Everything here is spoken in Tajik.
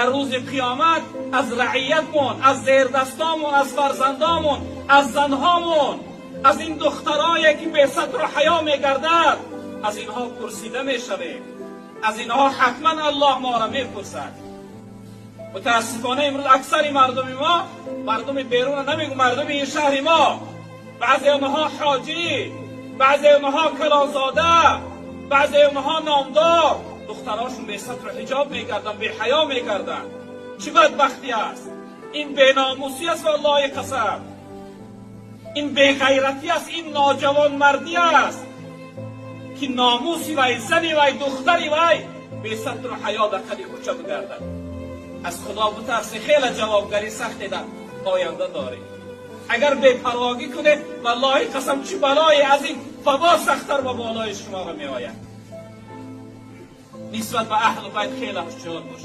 Дар рӯзи қиёмат аз раиятмон, аз зердастомон, аз фарзандомон, аз занҳомон, аз ин духтарое ки бесатру ҳаё мегардад, аз инҳо пурсида мешавем. Аз инҳо ҳатман Аллоҳ моро мепурсад. Мутаассифона, имрӯз аксари мардуми мо, мардуми берун намегӯ, мардуми ин шаҳри мо, баъзе онҳо ҳоҷӣ, баъзе онҳо калонзода, баъзе онҳо номдор, духтарошон бесатру ҳиҷоб мегарданд, беҳаё мегарданд. Чӣ бадбахтӣ аст ин! Беномусӣ аст, валлоҳи қасам, ин беғайратӣ аст, ин ноҷавонмардӣ аст, ки номуси вай, зани вай, духтари вай бесатру ҳаё дар қади кӯча бигардад. Аз Худо битарсӣ, хеле ҷавобгарӣ сахте дар оянда доред. Агар бепарвогӣ кунед, валлоҳи қасам, чӣ балое аз ин вабо сахттар ба болои шуморо меояд. Нисбат ба аҳлу байт хеле ҳушёр бошед.